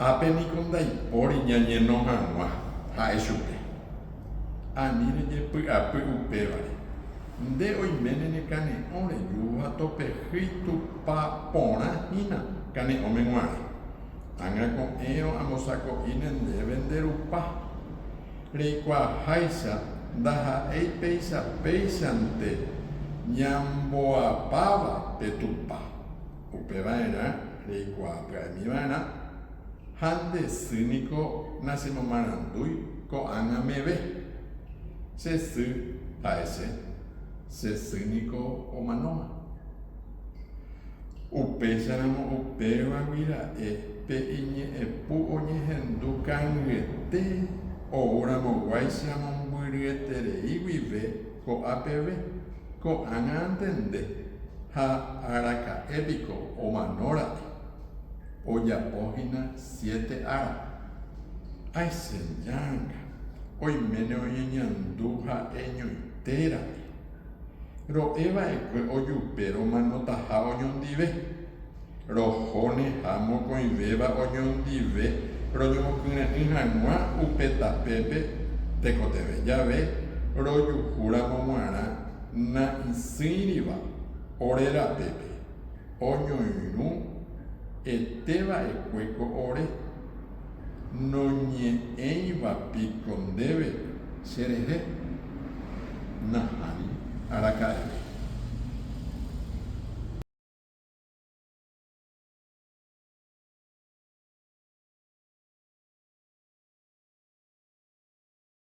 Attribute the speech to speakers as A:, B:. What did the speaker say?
A: Ápe niko ndaipóri ñañeno hag̃ua, ha'e chupe. Ani rejepy'apy upévare. Nde oiméne ne kane'õ reju ha topehýi tupa porã hína kane'õme g̃uarã. Ág̃a ko'ẽrõ ambosako'íne ndéve nde rupa. Reikuaaháicha ndaha'éi péicha péichante ñamboapáva pe tupa. Upeva'erã reikuaa pya'emi va'erã ha nde sy niko nachemomarandúi ko'ág̃a meve. Che sy ha'e che, che sy niko omanóma. Upéicharamo upévagui ra'e pe iñe'ẽpu oñehendu kangyete oúramoguáicha mombyryeterei guive ko'a peve, ko'ág̃a antende ha araka'e piko omanóra'e, ojapo hína siete ára. Aichejáranga, oiméne oñeñandu ha'eñoite ra'e. Ro'e va'ekue ojupe romanotaha oñondive. Rohóneha mokõivéva oñondive roñomokyre'ỹ hag̃ua upe tapépe tekotevẽ jave rojuhúramo g̃uarã na'isỹiriva ore rapépe, oñoirũ ete va'ekue ko ore. Noñe'ẽiva piko ndéve che rehe? Nahániri, araka'eve.